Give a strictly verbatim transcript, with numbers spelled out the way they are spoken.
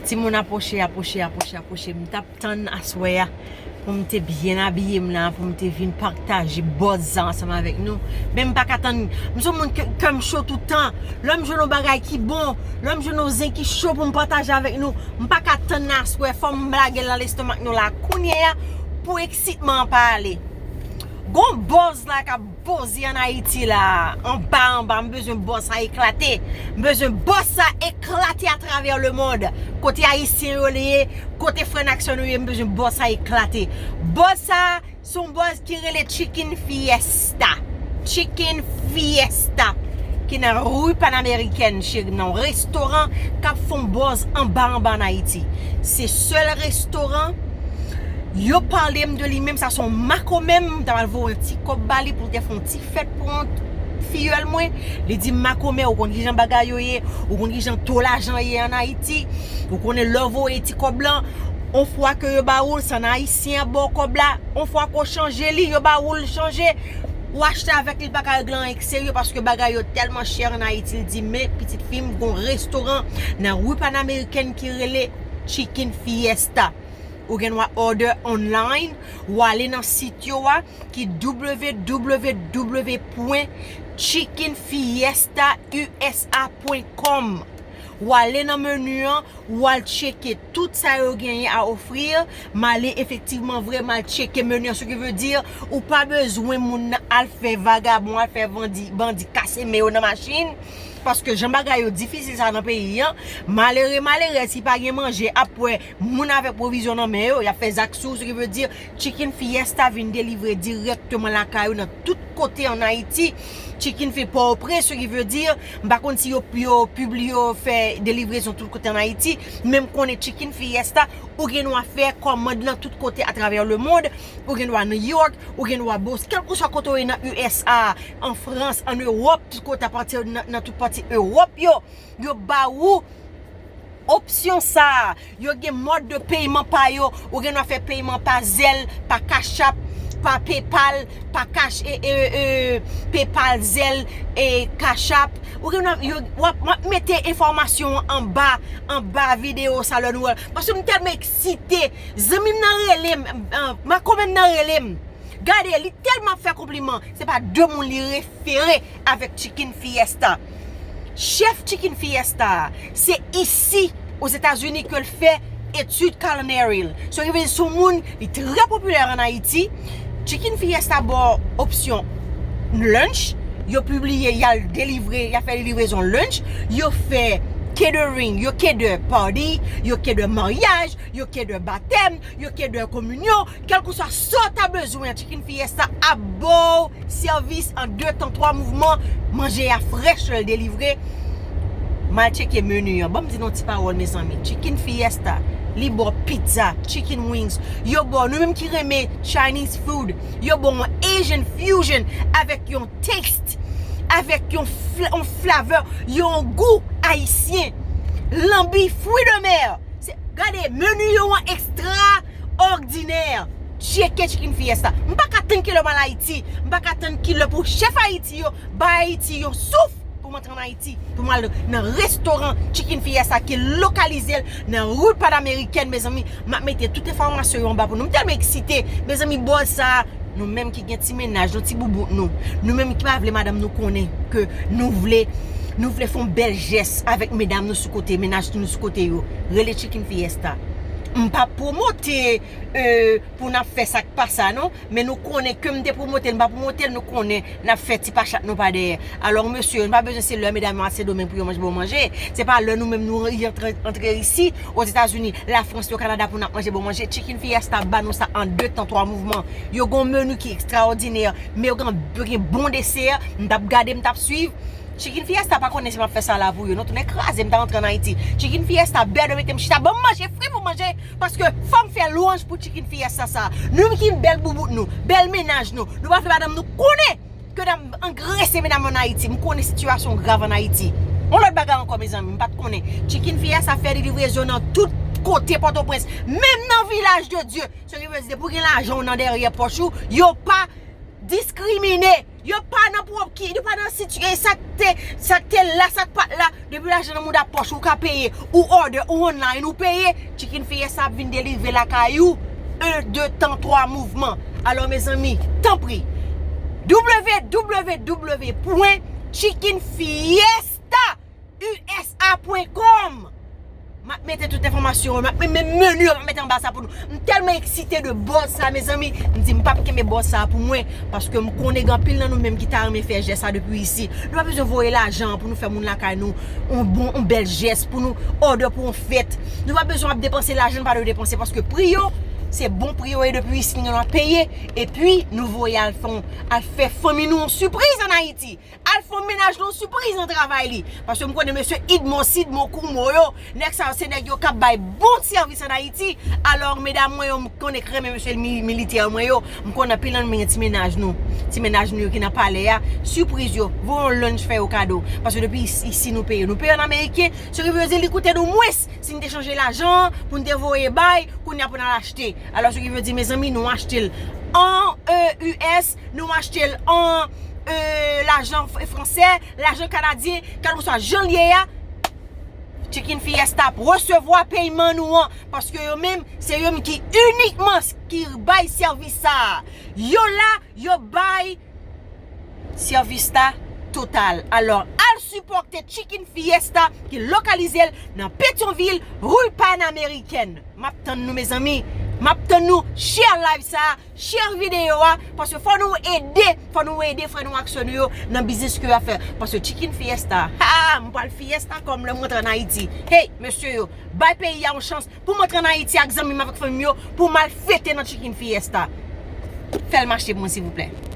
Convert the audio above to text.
Timoun apwoche, apwoche, apwoche, apwoche. M t ap tann aswè a pou m te byen abiye m la, pou m te vin pataje buzz sa ansanm avèk nou. Men m pa ka tann, m se yon moun ke, kè m cho tout tan. Lè m jwenn yon bagay ki bon, lè m jwenn yon zen ki cho pou m pataje avèk nou, m pa ka tann aswè, fò m lage l nan lestomak nou la kounye a pou eksitman an pa ale. Gon buzz la k ap buzz an Ayiti la, anba, anba, m bezwen buzz sa eklate. M bezwen buzz sa eklate atravè lemonn. Kote Ayisyen yo ye, kote frè n ak sè nou ye, m bezwen buzz sa eklate. Buzz sa, se yon buzz ki rele Chicken Fiesta. Chicken Fiesta, ki nan Rue Panaméricaine, cheri, nan restoran k ap fè yon buzz anba, anba an Ayiti. Se sèl restoran, yo pale m de li menm, sa se yon makomè, m ta pral voye yon ti kòb ba li pou l te fè yon ti fèt pou yon fiyèl mwen. Li di m, "Makomè, ou konn kijan bagay yo ye, ou konn kijan to lajan ye an Ayiti, ou konnen lè w voye ti kòb lan, yon fwa ke yo ba ou l, se an Ayisyen ap ba w kòb la, yon fwa ke w chanje li, yo ba ou l chanje, ou achte avèk li, l pa ka regle anyen k serye paske bagay yo tèlman chè an Ayiti." L di, "Men, pitit fi m, gon restoran nan Rue Panaméricaine ki rele Chicken Fiesta. Ou gen dwa order online, ou ale nan sit yo a, ki w w w pwen chicken fiesta u s a pwen kòm. Ou ale nan meni an, ou al tcheke tout sa yo genyen a ofrir." M ale efektivman vre, m al tcheke meni an, ce qui veut dire, ou pa bezwen moun nan al fè vagabon, al fè bandi, bandi kase men yo nan machin. Paske jan bagay yo difisil sa nan peyi an, malere, malere, si pa gen manje, apre moun avèk pwovizyon nan men yo, y ap fè zak sou, ce qui veut dire, Chicken Fiesta vin delivre dirèkteman lakay ou nan tout kote an Ayiti. Chicken Fi Pòtoprens, ce qui veut dire, m pa konn si yo, yo pibliye, yo fè delivrezon tout kote an Ayiti, men m konnen Chicken Fiesta, ou gen dwa fè kòmand lan tout kote atravè lemonn, ou gen dwa New York, ou gen dwa Boston, kèlkeswa kote w ye nan U S A, an Frans, an Ewòp, tout kote apati nan, nan tout pati Ewòp yo, yo ba ou opsyon sa a. Yo gen mòd de peyiman pa yo. Ou gen dwa fè peyiman pa Zelle, pa Cash App, pa PayPal, pa Cash, e, e, e, PayPal, Zelle, e Cash App. Ou gen dwa, yo, w ap, m ap mete enfòmasyon an anba, anba videyo sa lè nou wè l. Paske m tèlman eksite. Zanmi m nan rele m, an, makomè m nan rele m. Gade, li tèlman ap fè konpliman. Se pa de moun li refere avèk Chicken Fiesta. Chèf Chicken Fiesta, se isi, Ozetazini, ke l fè etid culinary l. Ce qui veut dire, se yon moun, li trè popilè an Ayiti. Chicken Fiesta ba w opsyon lunch. Yo pibliye, y al delivre, y ap fè livrezon lunch. Yo fè catering, yo cater party, yo cater maryaj, yo cater batèm, yo cater kominyon, kèlkeswa sa w ta bezwen, Chicken Fiesta ap ba w sèvis an de tan, twa mouvman, manje a frèch lè l delivre. M al tcheke meni an. Ban m di nou yon ti pawòl, mezanmi. Chicken Fiesta, li ba w pizza, chicken wings. Yo ba w, nou menm ki renmen Chinese food, yo ba w yon Asian fusion avèk yon taste, avèk yon fla-, yon flavor, yon gou ayisyen. Lanbi, fruits de mer. Se, gade, meni yo an ekstraòdinè. Tcheke Chicken Fiesta. M pa ka tann kilè m al Ayiti. M pa ka tann kilè pou chèf Ayiti yo bay Ayiti yon souf pou m antre an Ayiti, pou m al nan restoran Chicken Fiesta ki lokalize l nan Rue Panaméricaine, mezanmi. M ap mete tout enfòmasyon yo anba pou nou. M tèlman eksite, mezanmi, bòz sa a. Nou menm ki gen ti mennaj nou, ti boubout nou, nou menm ki pa vle madanm nou konnen ke nou vle, nou vle fè yon bèl jès avèk medam nou sou kote, mennaj nou sou kote yo, rele Chicken Fiesta. M p ap pwomote, e, pou n ap fè sa k pa sa, non, men nou konnen ke m te pwomote l, m pa pwomote l, nou konnen n ap fè ti pachat nou pa dèyè. Alò, mesye, nou pa bezwen se lè medam yo al Sendomeng pou yo manje bon manje. Se pa lè nou menm nou antre, antre isi, Ozetazini, Lafrans, le Kanada pou n ap manje bon manje. Chicken Fiesta ba nou sa an de tan, twa mouvman. Yo gen yon meni ki ekstraòdinè, men yo gen, yo gen bon desè. M t ap gade, m t ap swiv. Chicken Fiesta pa konnen si m ap fè sa la pou yo. Non, tounen kraze, m ta rantre an Ayiti. Chicken Fiesta, bèl, yo mete m chita, ban m manje, fri pou manje, paske fò m fè lwanj pou Chicken Fiesta sa. Nou ki bèl boubout nou, bèl mennaj nou, nou pa vle madanm nou konnen ke n ap angrese medam an Ayiti. M konnen sitiyasyon grav an Ayiti. Yon lòt bagay ankò, mezanmi, m pa t konnen. Chicken Fiesta fè livrezon nan tout kote Pòtoprens, menm nan Vilaj de Dye. Ce qui veut dire, depi w gen lajan w nan dèyè pòch ou, yo pa diskrimine. Yo pa nan pwob ki, yo pa nan sitiyasyon sa k te, sa k te la, sa k pa t la. Depi lajan nan mouda pòch ou ka peye, ou order, ou online, ou peye, Chicken Fiesta ap vin delivre lakay ou. En, de tan, twa mouvman. Alò, mezanmi, tanpri, w w w pwen chicken fiesta u s a pwen com. M ap mete tout enfòmasyon yo, m ap mete meni yo, m ap mete anba sa pou nou. M tèlman eksite de buzz sa, mezanmi. M di m p ap kenbe buzz sa pou mwen, paske m konnen gen anpil nan nou menm ki ta renmen fè jès sa depi isi. Nou pa bezwen voye lajan pou nou fè moun lakay nou yon bon, yon bèl jès, pou nou order pou yon fèt. Nou pa bezwen ap depanse lajan nou pa dwe depanse, paske pri yo, se bon pri yo ye, depi isi nou ap peye, epi nou voye al fè, al fè fanmi nou yon sipriz ann Ayiti. Al fè yon mennaj nou sipriz nan travay li. Paske m konnen mesye Idmo, Sidmo, Koumo yo, nèg sa yo se nèg yo k ap bay bon sèvis ann Ayiti. Alò, medam mwen yo, m konnen k renmen mesye mi-, militè mwen yo. M konnen anpil nan nou gen ti mennaj nou. Ti mennaj nou yo ki nan palè a. Sipriz yo. Voye yon lunch, fè yo kado. Paske depi isi, isi nou peye. Nou peye ann ameriken. Sa ki vle di li koute nou mwens si n te chanje lajan an pou n te voye bay, kounye a pou n al achte. Alò, sa ki vle di, mezanmi, nou achte l an, e, U S, nou achte l an, e, lajan f-, fransè, lajan kanadyen, kèlkeswa jan l ye a, Chicken Fiesta ap resevwa peyman nou an, paske yo menm, se yo menm ki inikman ki bay sèvis sa a. Yo la, yo bay sèvis la total. Alò, al sipòte Chicken Fiesta ki lokalize l nan Petyonvil, ri Panameriken. M ap tann nou, mezanmi. M ap tann nou. Share live sa, share videyo a, paske fò nou ede, fò nou ede frè nou ak sè nou yo nan biznis ke y ap fè. Paske Chicken Fiesta, ha, m pral fiesta kòm lè m rantre ann Ayiti. Hey, mesye yo, bay peyi a yon chans pou m rantre ann Ayiti ak zanmi m, avèk fanmi m yo, pou m al fete nan Chicken Fiesta. Fè l mache pou mwen, silvouplè.